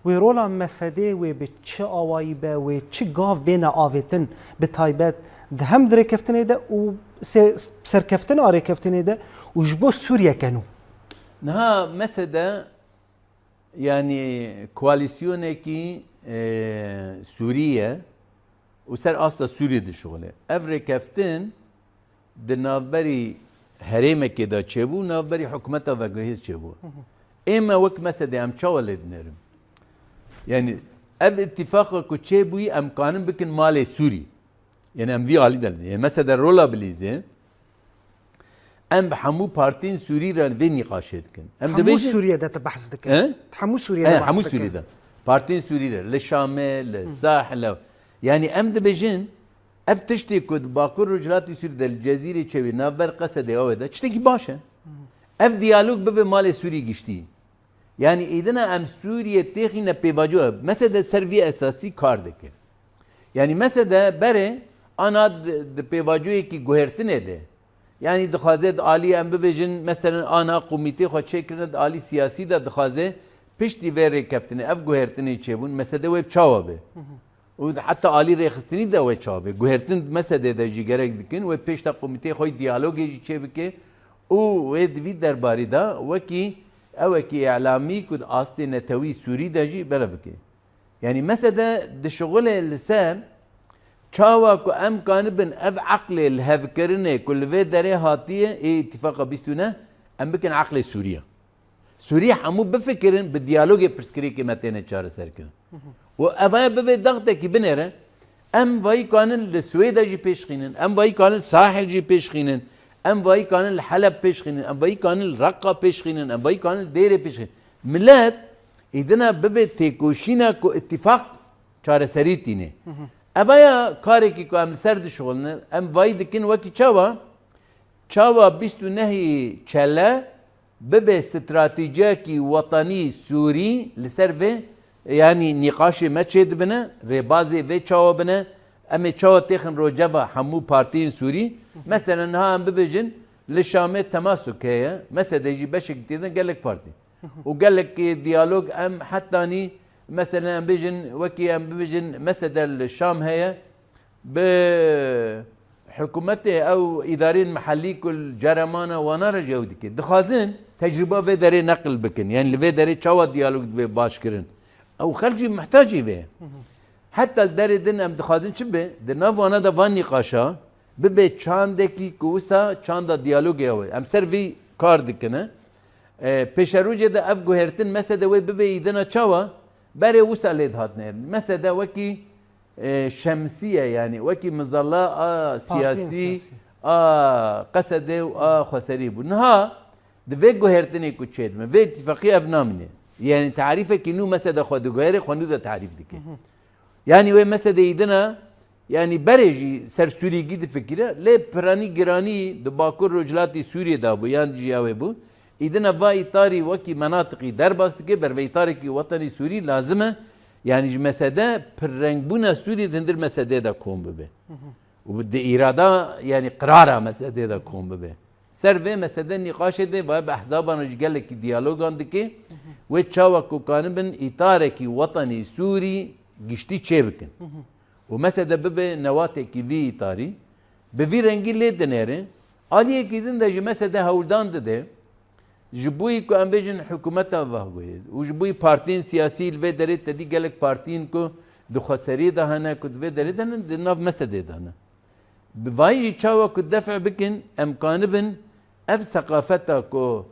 wê rola mesedê wê bi çi awayî be, wê çi gav bêne avêtin, bi taybet di hem di rêkeftinê de û se-, serkeftina rêkeftinê de û ji bo Sûriyeke nû. Niha mesede, yanî koalîsyonekî, e, Sûrî ye û ser asta Sûrî dişuxile. Ev rêkeftin di navberî herêmekê de çêbû, navberî hikûmeta veguhêz çêbû. Ê me wek mesedê em çawa lê dinêrin? Yani ev îtîfaqa ku çêbûyî em kanin bikin malê Sûrî. Yani em vî alî de lê. Yani mesede rola bilîzê, em bi hemû partiyên Sûrî re vê nîqaşê dikin. Em Hemû dibêjin Sûriye de tu behs dikî. He? Hemû Sûriye He, de hemû behs dikî. Sûrî de. Partiyên Sûrî re. Li Şamê, li Sahil. Yani em dibêjin, ev tiştê ku di Bakur Rojhilatî Sûrî de li Cezîrê çêbî navber Qesedê ew ê de tiştekî baş e. Ev diyalog bibe malê Sûrî giştî. Yani îdina em Sûriyê têxîne pêvajo. Mesede ser vî esasî kar dike. Yani mesede berê ana di, di pêvajoyekî guhertinê de. Yani dixwaze di alî em bibêjin, meselen ana komîtê xwe çêkirine di alî siyasî de dixwaze piştî vê rêkeftinê ev guhertinê çêbûn, mesede wê çawa be? Û heta alî rêxistinî de wê çawa be? Guhertin mesedê de jî gerek dikin, wê pêşta komîtê xwe diyalogê jî çêbike û wê di vî derbarî de wekî ewekî îlamî ku di astê netewî Sûrî de jî bere bike. Yani mesede dişuxile li ser çawa ku em kanibin ev eqlê lihevkirinê ku li vê derê hatiye ê îtîfaqa bîst û neh em bikin eqlê Sûriye. Sûrî hemû bifikirin, bi diyalogê pirsgirêkê me têne çareserkirin. Û evaya bibe daxtekî binêre, em vayî kanin li Swêda jî pêşxînin, em vayî kanin li Sahil jî pêşxînin, em vayî kanin li Heleb pêşxînin, em vayî kanin li Reqqa pêşxînin, em vayî kanin li Dêrê pêşxînin. Milet îdina bibe têkoşîna ku îtîfaq çareserî tîne. Evaya karekî ku em li ser dişuxulinin, em vayî dikin wekî çawa, çawa bîst û nehî çele bibe stratejiyekî wetanî Sûrî li ser vê, yanî nîqaşê me çêdibine, rêbazê vê çawa bine, em ê çawa têxin rojeva hemû partiyên Sûrî. Meselen niha em bibêjin li Şamê Temasuk heye, mesede jî beşek tê de gelek partî. Û gelek diyalog em hetanî, meselen em bêjin, wekî em bibêjin mesede li Şam heye, bi hikûmetê ew îdarên mihellî ku li ceremana wana re jî ew dike. Dixwazin tecrûba vê derê neqil bikin. Yani li vê derê çawa diyalog dibe baş kirin? Ew xelk jî mihtacî vê. Heta li derê din em dixwazin çi be? Di nav wana de van nîqaşa bibe çandekî ku wisa çanda diyalogê ew e. Em ser vî kar dikine. E, pêşerojê de ev guhertin mesede wê bibe îdina çawa? Berê wisa lê dihat nêrin. Mesede wekî, e, şemsiye, yanî wekî mizella a siyasî, siyasî. A Qesedê û a Xweserî bû. Niha di vê guhertinê ku çêdime, vê îtîfaqî ev namîne. Yanî tarîfekî nû mesede xwe diguhere, xwe nû de tarîf dike. Hı hı. Yanî wê mesede îdina, yanî berê jî ser Sûrîgî difikire, lê piranî giranî di Bakur Rojhilatî Sûriyê de bû, yan jî ya wê bû. Îdina va îtarî wekî menatiqî derbas dike, ber vê îtarekî wetenî Sûrî lazim e, yanî ji mesede pirrengbûna Sûrî di hindir mesedê de kom bibe. Hı hı. Û di îrada, yanî qirara mesedê de kom bibe. Ser vê mesede nîqaşê de va bi ehzaban re jî gelekî diyalogan dike, hı hı, wê çawa ku kanibin îtarekî wetenî Sûrî giştî çê bikin. Hı hı. Û mesede bibe newatekî vî îtarî, bi vî rengî lê dinêre, aliyekî din de jî mesede hewldan dide, ji bo yî ku em bêjin hikûmeta vahgoyê û ji bo yî partiyên siyasî li vê derê te dî gelek partiyên ku di xweseriyê de hene, ku di vê derê de hene, di nav mesedê de hene. Bi vayî jî çawa ku def bikin, em kanibin ev seqafeta ku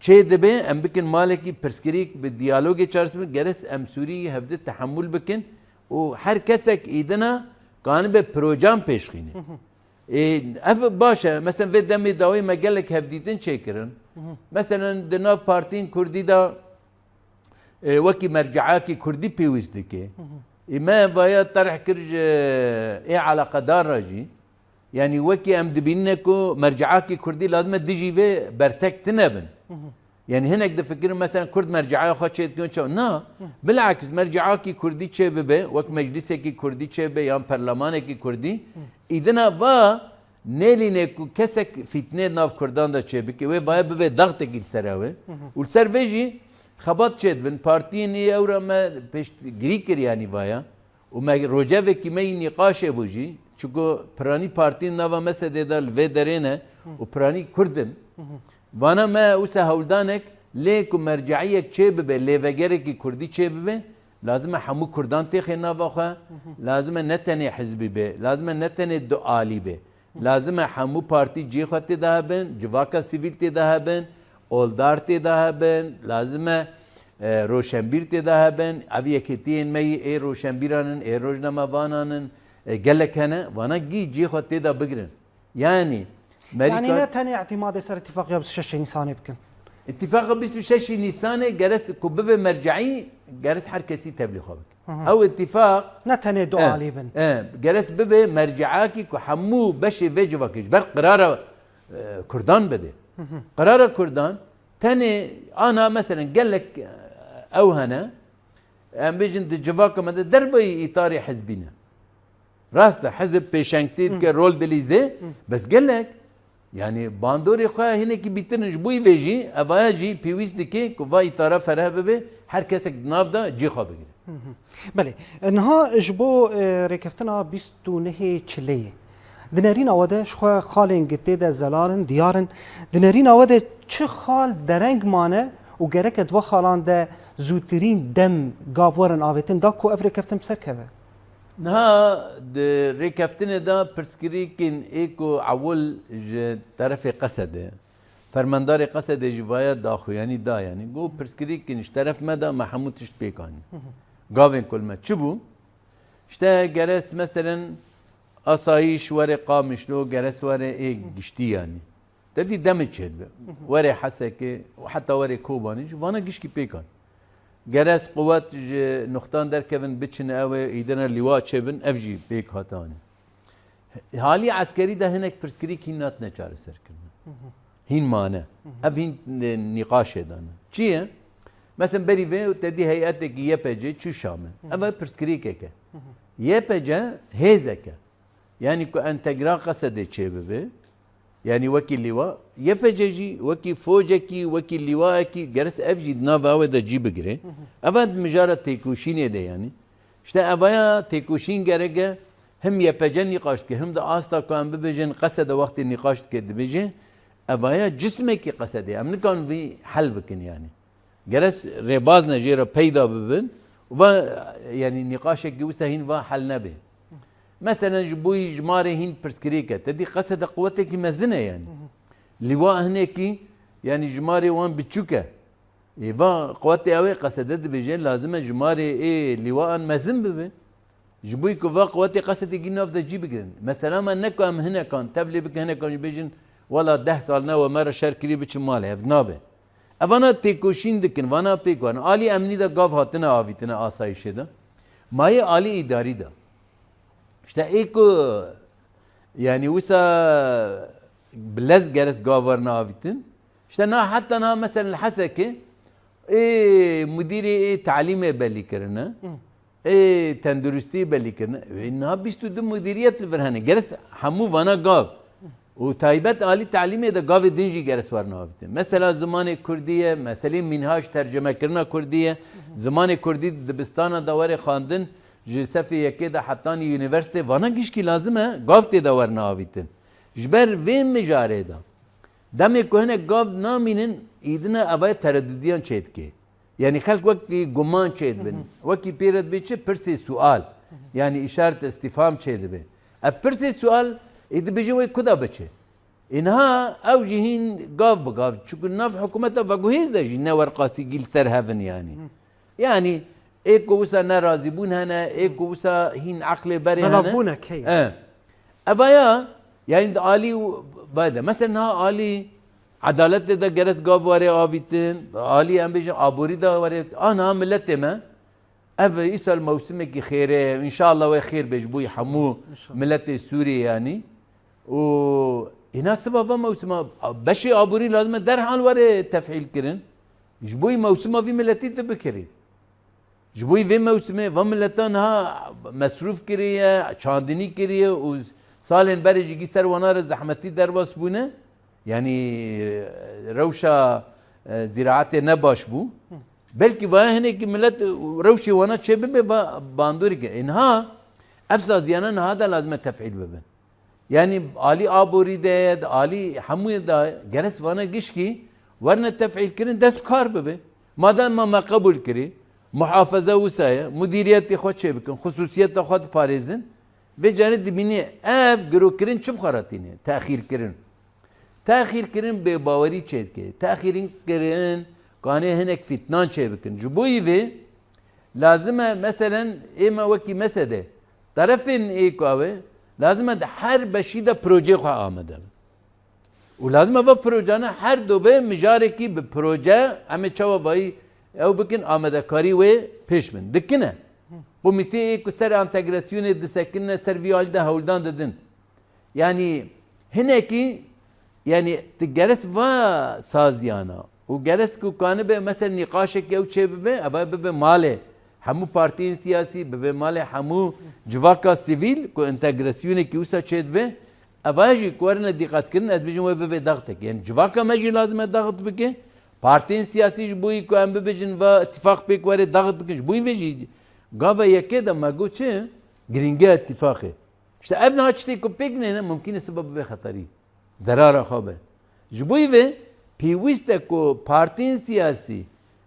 çê dibe, em bikin malekî pirsgirêk bi diyalogê çareser bikin, gerek em Sûrî hevdi tehemûl bikin û her kesek îdina kanibe projan pêşxîne. Hı hı. Ê, ev baş e. Mesela vê demê dawî me gelek hevdîtin çêkirin. Hı hı. Mesela di nav partiyên Kurdî de, e, wekî merceakî Kurdî pêwîst dike. Hı hı. Ê, me vaya terh kir ji ê eleqedar re jî. Yanî wekî em dibînine ku merceakî Kurdî lazim e dijî vê bertek tine bin. Hı hı. Yanî hinek difikirin, mesela Kurd merceaya xwe çê dikin çawa? Na. Hı. Bilakis merceakî Kurdî çê bibe, wek meclisekî Kurdî çê bibe yan perlemanekî Kurdî, hı, îdina va nêlîne ku kesek fîtnê nav Kurdan de çê bike. Wê vaya bibe daxtekî li ser ew e. Hı hı. Û li ser vê jî xebat çê dibin. Partiyên ê ewra me pêştgirî kir, yanî vaya. Û me rojevekî me yî nîqaşê bû jî. Çunku piranî partiyên nava mesedê de li vê derê ne û piranî Kurd in. Hı hı. Vana me wisa hewldanek lê ku merceiyek çê bibe, lêvegerekî Kurdî çê bibe, lazim e hemû Kurdan têxê nava xwe, hı hı, lazim e ne tenê hizbî be, lazim e ne tenê du alî be. Lazim e hemû partî cihê xwe tê de hebin, civaka sivîl tê de hebin, oldar tê de hebin, lazim e, e, roşenbîr tê de hebin. Ev yekêtiyên me yî ê roşenbîran in, ê rojnamevanan in, e, gelek hene. Vana gî cihê xwe tê de bigirin. Yanî, Merîka- Yanî ne tenê îtîmadê ser îtîfaqiya bîst û şeş Nîsanê bikin. Îtîfaqa bîst û şeş Nîsanê gerek ku bibe merceî, gerek her kesî tevlî xwe bike. Hı hı. Ew îtîfaq Ne tenê du e, alî bin. E, gerek bibe merceakî ku hemû beşê vê civakê ji ber qirara, e, Kurdan bide. Hı hı. Qirara Kurdan tenê ana, meselen, gelek, e, ew hene, em bêjin di civaka me de derveyî îtarê hizbî ne. Rast e, hizb pêşengtî dike, hı, rol dilîze, hı, bes gelek, yanî bandorê xwe hinekî bîtir in. Ji bo vê jî, evaya jî pêwîst dike ku va îtara fereh bibe, her kesek di nav de cî xwe bigire. Hı hı. Belê. Niha ji bo, e, rêkeftina bîst û nehê Çileyê, di nerîna we de ji xwe xalên gi tê de zelal in, diyar in. Di nerîna we de çi xal dereng mane û gereke di va xalan de zûtirîn dem gav werin avêtin da ku ev rêkeftin bi ser keve? Niha di rêkeftinê de pirsgirêkên ê ku ewil ji terefê Qesedê, fermandarê Qesedê jî vaya daxuyanî da, yanî got, pirsgirêkên ji teref me de me hemû tişt pêk anî. Hı hı. Gavên ku li me çi bû? İşte gerek, meselen, asayîş were Qamişlo, gerek were ê giştî yanî. Te dî demê çêdibe. Hı hı. Were Hesekê û heta were Kobanê jî vana gişkî pêk an. Gerek quwet ji nuxtan derkevin biçin ew ê îdina lîwa çêbin, ev jî pêk hatane. Halî eskerî de hinek pirsgirêk hîn natine çareserkirin. Hı hı. Hîn mane. Hı hı. Ev hîn, e, nîqaşê dane. Çi ye? Mesela berî vê te dî heyetekî Y P G çû Şamê. Hı hı. Ev pirsgirêkek e. Hı hı. Y P G hêzek e. Yanî ku entegra Qesedê çêbibe, yanî wekî lîwa, Y P G jî wekî focekî, wekî lîwaekî, gerek ev jî di nava wê de cî bigire. Hı hı. Ev di mijara têkoşînê de yanî. İşte evaya têkoşîn gerek e, him Y P G nîqaş dike, him di asta ku em bibêjin Qesede wextê nîqaş dike dibêje, evaya cismekî Qesedê. Em nikarin vî hel bikin yanî. Gerek rêbazne jê re peyda bibin û va, yanî nîqaşekî wisa hîn va hel nebe. Meselen, ji bo yî jimarê hîn pirsgirêk e. Te dî Qesede quwetekî mezin e yanî. Hı hı. Lîwa hinekî, yanî jimarê wan biçûk e. Ê va quwetê ew ê Qesede dibêje, lazim e jimarê ê lîwaan mezin bibe. Ji bo ku va quwetê Qesedê gî nav de cî bigirin. Mesela me ne ku em hinekan, tevlê bikin hinekan jî bêjin, wela deh sal ne we me re şer kirî, biçin malê. Ev nabe. Evana têkoşîn dikin, vana pêk werin. Alî emnî de gav hatine avîtine asayîşê de. Mayê alî îdarî de. İşte ê ku, yani wisa bi lez geres gav werine avîtin. İşte na heta na mesela li Hesekê ê mudirê ê talîmê belî kirine. Ê tenduristî belî kirine. Wê niha bîst û du mudiriyet li vir hene. Geres hemû vana gav. Û taybet alî talîmê de gavê din jî geres werine avîtin. Mesela zimanê kurdî ye, meselê mînhaj tercemekirina kurdî ye. Zimanê kurdî dibistana de were xwendin, ji sefê yekê de hetanî unîversîtê, vana gişkî lazim e gav tê de werine avîtin. Ji ber vê mijarê de demê ku hinek gav namînin, îdine evayê teredudiyan çêdike. Yani xelk wekî guman çêdibin. Wekî pê re dibê çi? Pirsê sual. Yani işaret istifham çêdibe. Ev pirsê sual, ê dibêje wê kuda biçe. Ê niha ew jî hîn gav bi gav. Çunku nav hikûmeta veguhêz de jî ne werqasî gî li ser hev in yani. Yani ê ku wisa nerazîbûn hene, ê ku wisa hîn eqlê berê hene. Belavbûnek heye. E. Evaya, yani di alî vay de. Mesela niha alî edaletê de geres gav were avîtin, alî em bêjin aborî de were, a niha miletê me, ev îsal mewsimekî xêrê ye, înşallah wê xêr bê ji bo hemû miletê Sûriyê yanî. Û îna siba va mewsima, beşê aborî lazim e derhal were tefîl kirin. Ji bo mewsima vî miletî tu bikirî. Ji bo vê mewsimê va mileta niha mesrûf kiriye, çandinî kiriye û salên berê jî gî ser wana re zehmetî derbas bûne. Yanî rewşa, e, zîraetê ne baş bû. Belkî vaya hinekî milet rewşê wana çê bibe, va bandorî ke. Ê niha ev saziyana niha de lazim e tefîl bibin. Yani alî aborî de, alî hemûyê de geres vana gişkî werine tefîl kirin, dest bi kar bibe. Madem me qebûl kirî, muhafaza wisa ye, mudîriyetê xwe çê bikin, xususiyeta xwe diparêzin. Vê carê dibînî ev girokirin çi bi xwe re tîne? Texîr kirin. Texîr kirin bêbawerî çêdike. Texîrin kirin kanê hinek fîtnan çê bikin. Ji bo yî vê lazim e, meselen, ê me wekî mesede, terefên ê ku ew ê, lazim e di her beşî de projeyê xwe amade bin. Û lazim e va projane her du be mijarekî bi proje, em ê çawa vayî ew bikin, amadekarî wê pêş bin. Dikine. Komîteyê ku ser entegrasyonê disekine, ser vî alî de hewldan didin. Yani hinekî, yani tu geres va saziyana û geres ku kanibe mesela nîqaşekî ew çê bibe, eva bibe malê hemû partiyên siyasî, bibe malê hemû civaka sivîl ku entegrasyonekî wisa çê dibe, eva jî ku werine dîqetkirin, ez bijim wê bibe daxtek. Yani civaka me jî lazim e daxt bike. Partiyên siyasî ji bo yî ku em bibêjin va îtîfaq pêk were daxt bikin. Ji bo yî vê jî gava yekê de me got çi? Girîngiya îtîfaqê. İşte ev niha tiştê ku pêk nêne, mumkîn e siba bibe xeterî. Zerara xwe be. Ji bo vê pêwîst e ku partiyên siyasî,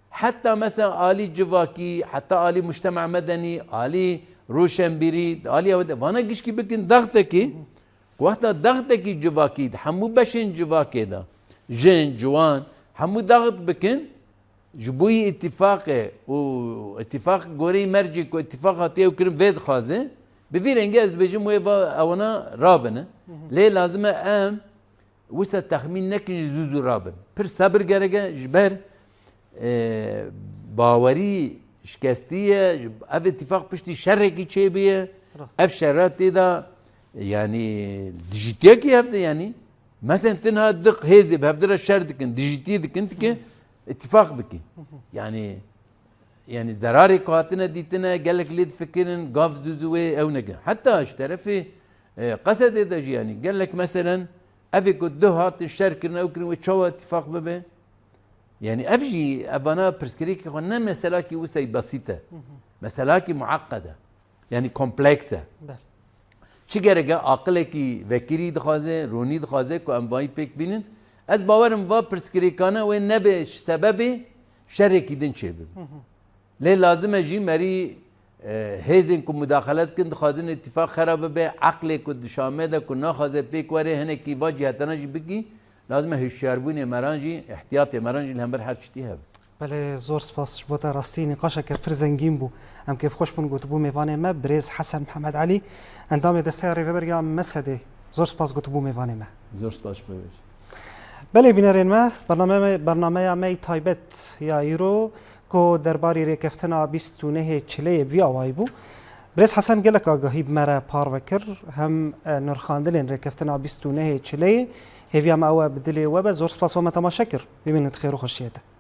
heta mesela alî civakî, heta alî mujtema medenî, alî roşenbîrî, alî ew de, vana gişkî bikin daxtekî, ku wexta daxtekî civakî, di hemû beşên civakê de, jin, ciwan, hemû daxt bikin, ji bo yî îtîfaqê û îtîfaq goreyî mercê ku îtîfaq hatiye ew kirin vê dixwaze, bi vî rengî ez dibêjim wê va ewana rabine. Lê lazim e em wisa texmîn nekin jî zû zû rabin. Pir sebir gerek e ji ber, e, bawerî şikestî ye. Ev îtîfaq piştî şerekî çêbûye. Rast. Ev şera tê de, yanî dijîtiyekî hev de yanî. Mesela tu niha du hêzê bi hevdira şer dikin, dijîtî dikin, dike îtîfaq bikî. Yani, yani zerarê ku hatine dîtine, gelek lê difikirin, gav zû zû wê ew nekin. Heta ji terefê, e, Qesedê de jî yani gelek meselen evê ku du hatin şer kirin, ew kirin, wê çawa îtîfaq bibe? Yani ev jî evana pirsgirêkê xwe ne meselakî wisa besît e. Meselakî mueqqed e. Yani kompleks e. Ber. Çi gerek e? Aqilekî vekirî dixwaze, ronî dixwaze ku em vayî pêk bînin. Ez bawerim va pirsgirêkane wê nebe ji sebebê şerekî din çêbibe. Lê lazim e jî merî, e, hêzên ku mudaxele dikin, dixwazin îtîfaq xera bibe, eqlê ku di Şamê de ku naxwaze pêk were, hinekî va cîhetana jî bikî, lazim e hişyarbûnê meran jî, ihtiyatê meran jî li hember her tiştî hebe. Belê, zor spas ji bo te, rastî nîqaşeke pir zengîn bû. Em kêfxweş bûn ku tu bû mêvanê me, birêz Hesen Mihemed Elî, endamê Desteya Rêveberiya Mesedê. Zor spas ku tu bû mêvanê me. Zor spas ji bo we jî. Belê bînerên me, bername-, bernameya me yê taybet ya îro ku derbarî rêkeftina bîst û nehê Çileyê bi vî awayî bû. Birêz Hesen gelek agahî bi me re parve kir, hem, e, nirxandinên rêkeftina bîst û nehê Çileyê, hêviya me ew e bi dilê we be. Zor spas we me temaşe kir. Bimînin di xêr û xweşiyê de.